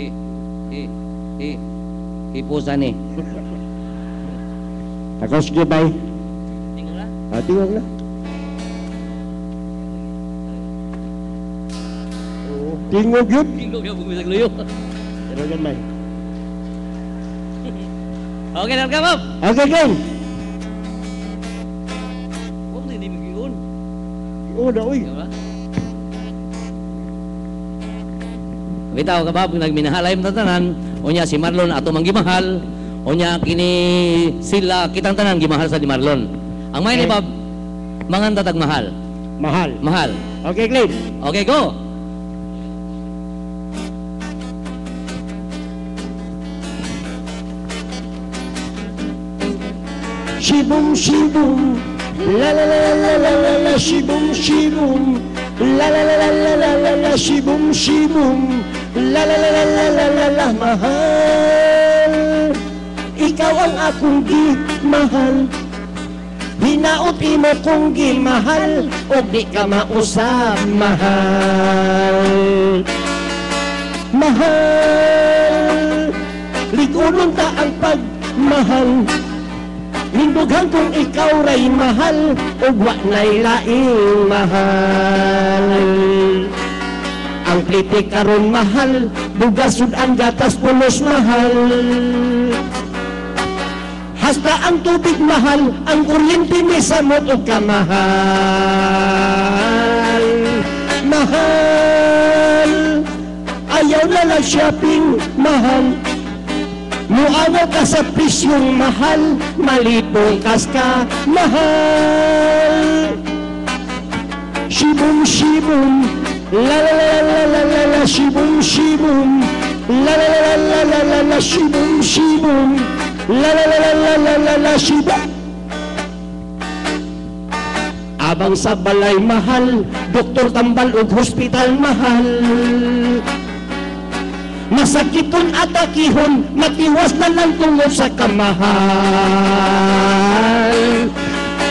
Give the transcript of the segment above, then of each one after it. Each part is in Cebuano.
Hi hi hi. Hipusa ni. Takos gyud bay. Tingog na. Ah, tingog na. Tingog yun. Tingog yung bisag luyo. Pero yan bay. Okay, na ka, Bob. Okay, game. Huwag mo hindi magiun. Oo na, uy. Diba? Bitaw ka, Bob, nagminahalay mo tanan. Unya si Marlon ato mang gimahal. Unya kini sila kitang tanan gimahal sa ni Marlon. Ang may ni Okay. Bob, manganta tag mahal. Mahal. Mahal. Okay, Glenn. Okay, go. Shibum, shibum. La la la la la la la, shibum, shibum. La la la la la la la la, shibum, shibum. La la la la la la la la, mahal. Ikaw ang akong gimahal. Hinaot imo kong gimahal, og di ka mausab, mahal. Mahal. Ligunon ta ang pagmahal. Lindughan kung ikaw ray mahal, ug wa na'y laing mahal. Ang klitik karon mahal, bugas sud ang gatas pulos mahal. Hasta ang tubig mahal, ang kuryente misamot og kamahal. Mahal, ayaw na lang shopping, mahal. Muawa ka sa presyong mahal, malipong kas ka, mahal. Shibum, shibum, la la la la la la la, shibum, shibum, la la la la la la la, shibum, shibum, la la la la la la la la, shibum. Abang sa balay mahal, doktor tambal ug hospital mahal. Masakiton at akihon, matiwas na lang tungod sa kamahal.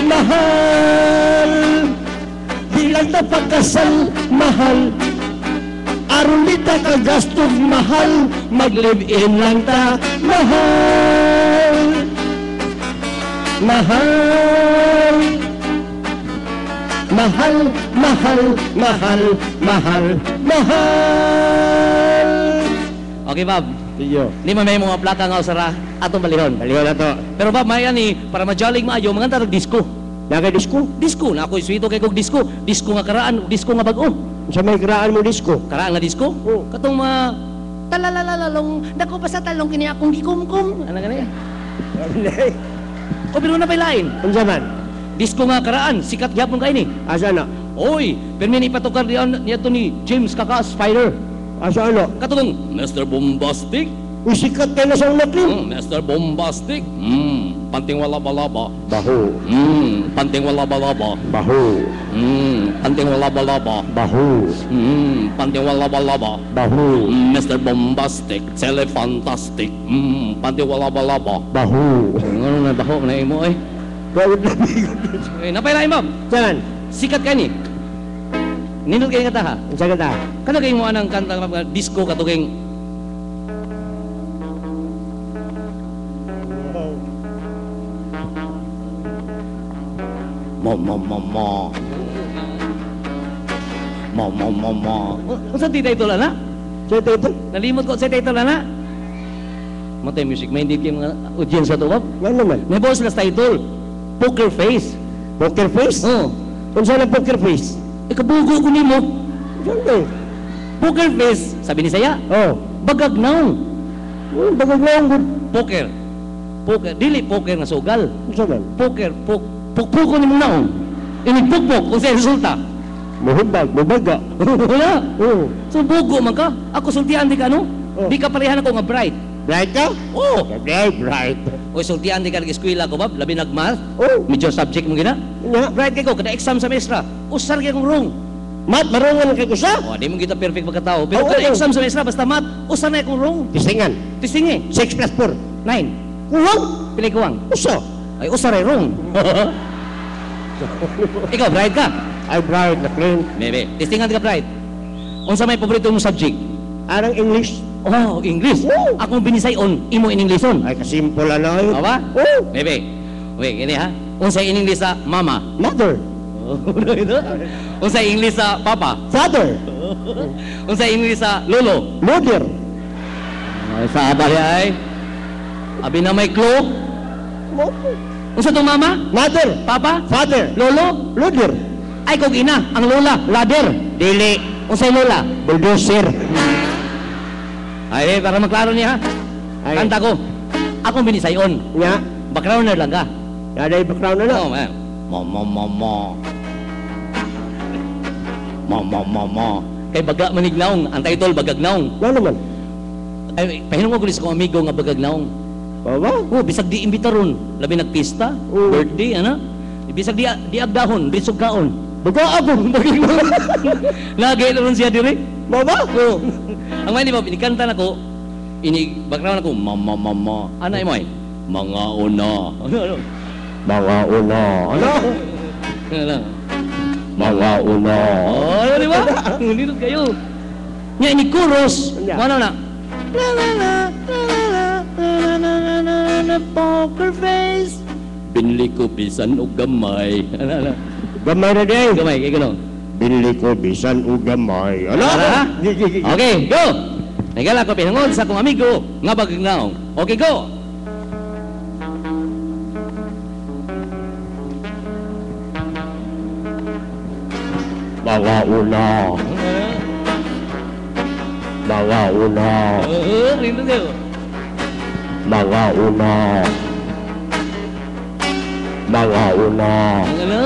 Mahal, di lang ta pagkasal, mahal. Aron di ta kagastog, mahal. Mag-live-in lang ta, mahal. Mahal, mahal, mahal, mahal, mahal, mahal. Okay, Bob. Iyo. Di man may mga plaka nga usara atong balihon. Balihon na to. Pero Bob, may ani para majalig maayo manganta tag disco. Nagay disco? Disco na ako'y swito kay kog disco. Disco nga karaan, disco nga bag-o. Sa may karaan mo disco? Karaan nga disco? Oo. Katong mga talalalalong, dako pa sa talong kini akong gikumkum. Ano gani? O pero na pa'y lain. Unsa man? Disco nga karaan, sikat gyapon kay ni. Asa na? Oy, pero may ipatukar diyan niya ni James Kaka Spider. Asa ano? Katong Mr. Bombastic. Uy, sikat kayo na sa unat rin. Mr. Bombastic. Panting wala balaba. Baho. Panting wala balaba. Baho. Panting wala balaba. Baho. Panting wala balaba. Baho. Mr. Bombastic, Telefantastic. Panting wala balaba. Baho. Ano na baho na imo eh. Gawin na bigot. Eh, napailain ma'am. Saan? Sikat ka ni. Nindot kayo kanta ha? Unsa kanta? Kana kayo mo anang kanta nga disco katuging mo mo mo mo. Mo mo mo mo. Unsa ti title ana? Sa title? Nalimot ko sa title ana. Matay music minded kay mga audience ato Bob. Nga naman. May boss sila sa title. Poker Face. Poker Face? Oo. Unsa na Poker Face? Ikabugo ko nimo. Unsa na? Poker Face, sabi ni saya. Oh. Bagag naong. Oh, bagag naong gud. Poker. Poker, dili poker nga sugal. Unsa man? Poker, pukpuko nimo naong. Inigpukpok unsa resulta? Muhubag, mubaga. Wala. Oo. So bugo man ka. Ako sultian di ka no? Oh. Di ka parehan ako nga bright. Bright ka? Oo. Bright, bright. Oy, sultian di ka nag-eskwela ko, Bob. Labi nag-math. Oh. Medyo subject mo gina. Nya. Bright kay ko kada exam sa maestra. Usar kay kong wrong. Math, marungan kay usa? Oh, di mo kita perfect pagkatao. Pero Oo, kada oo. exam sa maestra basta math, usar na akong wrong. Tistingan. Tisting eh. 6 plus 4. 9. Kuwang? Pili kuwang. Usa. Ay, usar ay wrong. Ikaw, bright ka? Ay, bright na clean. Bebe, tistingan ka, bright. Unsa may paborito mong subject? Arang English. Oh, English. Oo. Akong binisayon, imo in Englisson. Ay, kasimple na yun. Aba? Oo. Bebe. Wait, gini ha. Unsay in English sa mama? Mother. Unsay English sa papa? Father. Unsay English sa lolo? Mother. Ay, sa abay ay. Abi na may clue. Unsa tong mama? Mother. Papa? Father. Lolo? Loader. Ay kog ina, ang lola, ladder. Dili. Unsay lola? Bulldozer. Ay, para maklaro niya ha. Ay. Kanta ko. Akong binisayon. Nya. Backgrounder lang ka. Naday background na na. Oo, eh. Mo mo mo mo. Mo mo mo mo. Kay baga manig naong, ang title bagag naong. Nga naman. Ay, pahinong ko sa akong amigo nga bagag naong. Baba? Oh, bisag di imbita ron, labi nagpista, Oo. birthday, ana. Bisag di agdahon, risog kaon. Baga ako. Bagag naong. Lagi ron siya diri. Baba? Oo. Ang may di ba, inikanta na ko, ini background ako, mama mama. Ana imo ay, mga una. Ano ano? Mga una. Ano? Ano lang? Mga una. Oh, ano di ba? Nindot kayo. Nya ini chorus. Nya. Ano na? La la la la la la la la la la la poker face. Binli ko bisan og gamay. Ano ano? Gamay na day. Gamay kay kuno. Binli ko bisan og gamay. Ano? Tara. Gi. Okay, go. Nagala ko pinangod sa akong amigo nga bagagnaong. Okay, go. Mga una. Mga una. Oo, nindot kayo. Mga una. Mga una. Ano?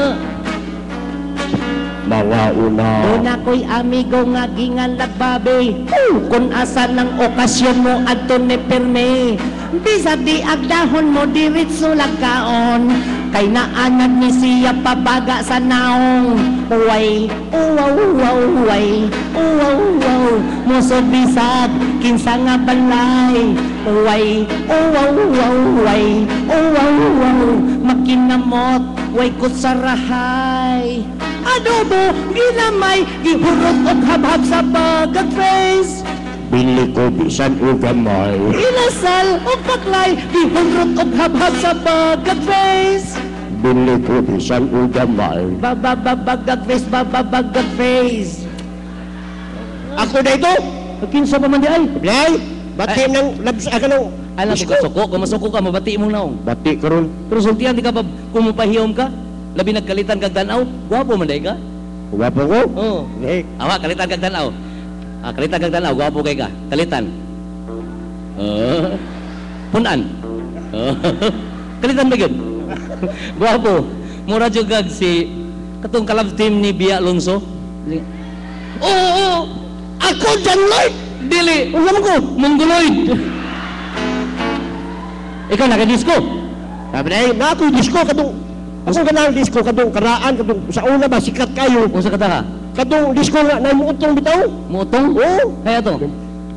Mga una. Una ko'y amigo nga gingan lagbabe. Kung asa ng okasyon mo adto ni pirme. Bisag di agdahon mo diretso lagkaon. Kay naanad ni siya pabaga sa naong. Uway, uwaw, uwaw, uway, uwaw, uwaw. Musod bisag, kinsa nga balay. Uway, uwaw, uwaw, uway, uwaw, uwaw. Makinamot, way kutsarahay. Adobo, ginamay, gihurot og habhab sa bagag face. Binli ko bisan og gamay. Inasal og paklay, gihurot og habhab sa bagag face. Binli ko bisan og gamay. Babababagag face, bababagag face. Ako na ito. Kinsa pa man di ay? Blay, bati ng labs ka ng Alam ko suko, kung masuko ka, mabati mo naong. Bati karon. Pero sultian di ka ba, kung mapahiyom ka, labi nagkalitan kag tan-aw, gwapo man di ka. Gwapo ko. Oo. Eh, Awa, kalitan kag tan-aw. Ah, kalitan kag tan-aw, gwapo kay ka. Kalitan. Oh. Punan. Oh. Kalitan ba yun? Gwapo. Mura jud kag si katong kalab team ni Bia Alonso. Oo, oo. Ako John Lloyd. Dili. Unsa man ko? Mongoloid. Ikaw naka-disco. Sabi na, na ako disco katong ako kanang disco katong karaan katong sa una ba sikat kayo. Unsa ka ta ka? Katong disco nga na muutong bitaw. Muutong? Oo. Kaya to.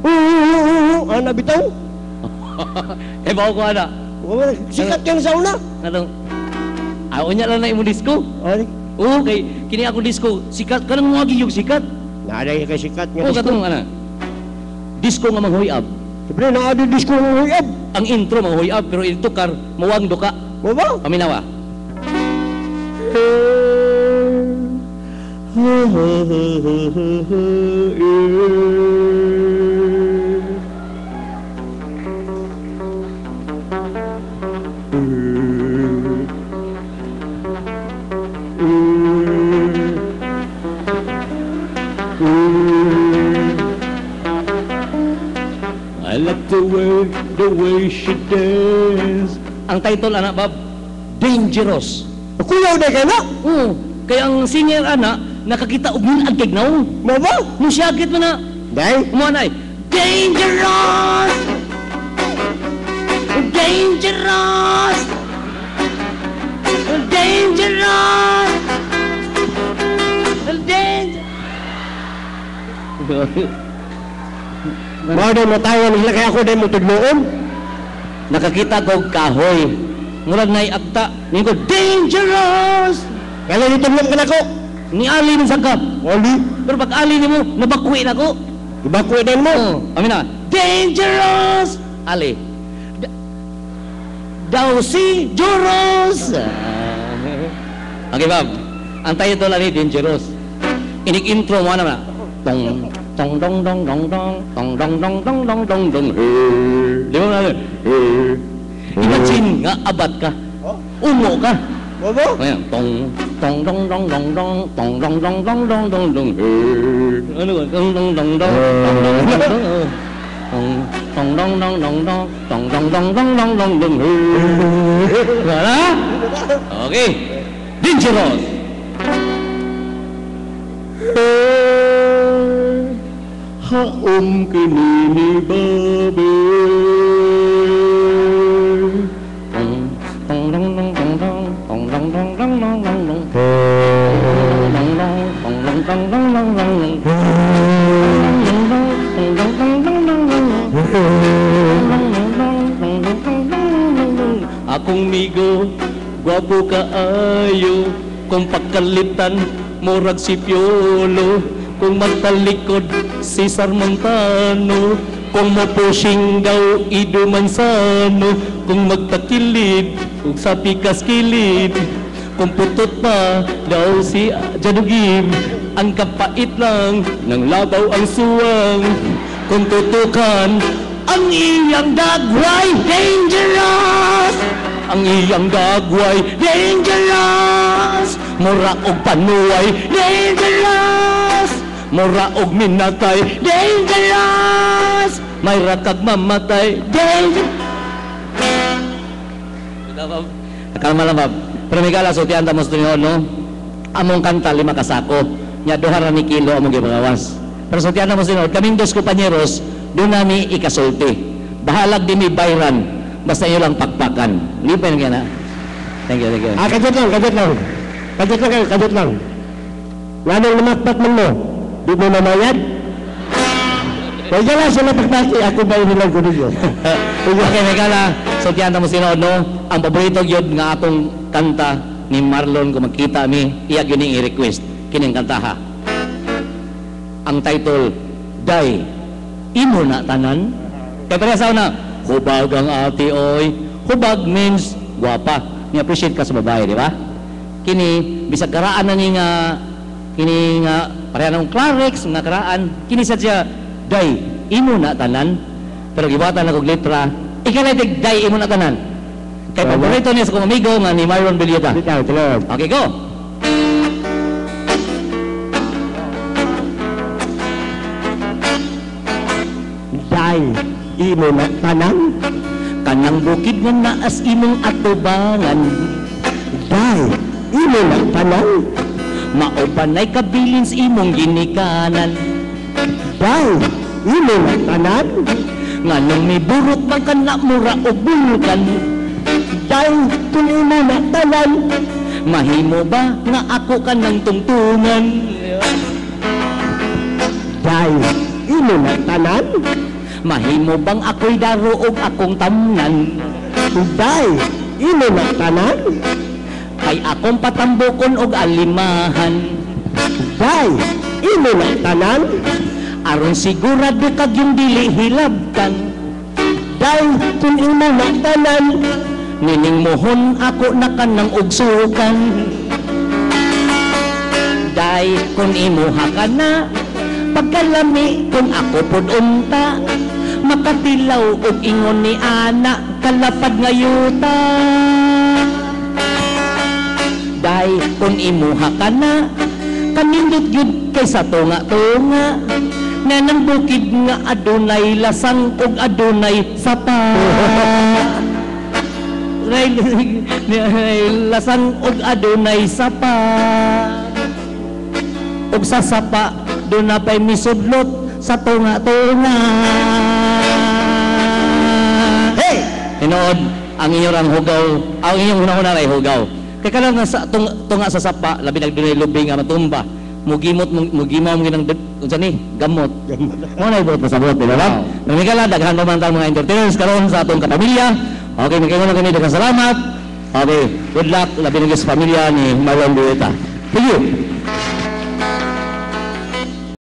Oo, ana bitaw. Eh bao ko ana. Sikat kayo sa una. Katong Ah, unya lang na imong disco. Ay, Oo, kay kini akong disco sikat kanang mga giyog sikat. Naaday kay sikat nga Oo, disco. katong ana. Disco nga manghuyab. Siyempre, naa di disco nga huyab. Ang intro manghuyab pero itukar mawang duka. Mo ba? Paminawa. I like the way she dance. Ang title ana Bob, Dangerous. Kuyaw na kay na. Oo, kaya ang singer ana nakakita og minag kay naong. Mo ba? Musyagit mo na. Day. Mo na ay, Dangerous! Dangerous! Dangerous! Danger! Mao day mo tayo nila kay ako day mo tudloon. Nakakita ko kahoy. Murag nay akta. Ni ko dangerous. Kaya ni tudlon ka nako. Ni ali ni sa kap. Oli. Pero pag ali nimo nabakwi na ko. Gibako din mo. Oh, amin na. Dangerous! Ali. Daw si Juros! Okay, Bob. Ang title ani Dangerous. Inig intro mo na. Tong tong dong dong dong dong tong dong dong dong dong dong dong. Di ba na? Imagine nga abat ka. Umo ka. Bobo? Ayan, tong tong dong dong dong dong tong dong dong dong dong dong dong. Ano ba? Dong dong dong dong dong dong dong dong dong dong dong dong dong dong dong dong dong dong dong. Wala? Okay. Dangerous. Haom kini ni babe. Tong dong dong dong dong tong dong dong dong dong dong dong dong dong tong dong dong dong dong dong dong dong dong dong dong dong dong. Akong migo, gwapo kaayo, kung pagkalitan murag si Piolo, kung magtalikod si Montano, kung mopushing daw Ido Manzano, kung magtakilid ug sa pikas kilid, kung putot pa daw si Janugim, ang kapait lang ng labaw ang suwang, kung tutukan ang iyang dagway, dangerous! Ang iyang dagway, dangerous! Mura og panuway, dangerous! Mura og minatay, dangerous! May rakag mamatay, dangerous! Kalma lang, Bob. Pero may gala, sultihan ta mo sa tinuod, no? Among kanta, 5 kasako. Nya, 2 ra ni kilo among gibagawas. Pero sultihan ta mo sa tinuod, kaming dos kupanyeros, doon nami ikasulti. Bahalag di mi bayran, basta iyo lang pakpakan. Lipay na na. Thank you, thank you. Ah, kajut lang, kajut lang. Kajut lang, kajut lang. Nganong namakpak man mo? Di mo mamayad? Kaya lang sila pakpaki, ako ba yun lang kunin yun? Okay, may gala. Sultihan ta mo sa tinuod, no? Ang paborito gyud nga atong kanta ni Marlon kung magkita mi, iya gyud ning i-request kining kantaha. Ang title, Day, Imo Na Tanan. Kaya pareha sa una, hubag ang ate oy. Hubag means guwapa. Ni-appreciate ka sa babae, di ba? Kini, bisag karaan na ni nga, kini nga, pareha ng Clarex, nga karaan, kini sa siya, Day, Imo Na Tanan. Pero gibuhatan na kog letra, ikalay Day, Imo Na Tanan. Kay paborito niya sa kong amigo nga ni Marlon Villeta. Okay, go! Day, imo na tanan. Kanang bukid nga naas imong atubangan. Day, imo na tanan. Maubanay kabilin sa imong ginikanan. Day, imo na tanan. Nganong miburot man ka na mura og bulkan. Day, kung imo na tanan. Mahimo ba nga ako ka ng tungtungan? Day, imo na tanan. Mahimo bang ako'y daro og akong tamnan? Day, imo na tanan. Kay akong patambokon og alimahan. Day, imo na tanan. Aron sigurado kag yung dili hilabtan. Day, kung imo na tanan. Nining mohon ako na kanang ugsukan. Day, kung imuha ka na, pagkalami kung ako pod unta, makatilaw og ingon ni ana, kalapad nga yuta. Day, kung imuha ka na, kanindot yun kay sa tunga-tunga, nga nang bukid nga adunay lasang og adunay sapa. Lasang og adunay sapa. Og sa sapa doon na pa'y misudlot sa tunga-tunga. Hey! Hinood, ang inyong hugaw, ang inyong hunahuna ay hugaw. Kaya ka lang sa tunga sa sapa, labi nagdunay lubing nga matumba. Mugimot, mugimaw mo ginang, unsa ni? Gamot. Mo na ibot pasabot, di ba? Wow. Namigala, daghan pa man tang mga entertainers karon sa atong kapamilya. Okay, magkaroon na kami, daghang salamat. Okay, good luck, labi na sa pamilya ni Marlon Villeta. Thank you.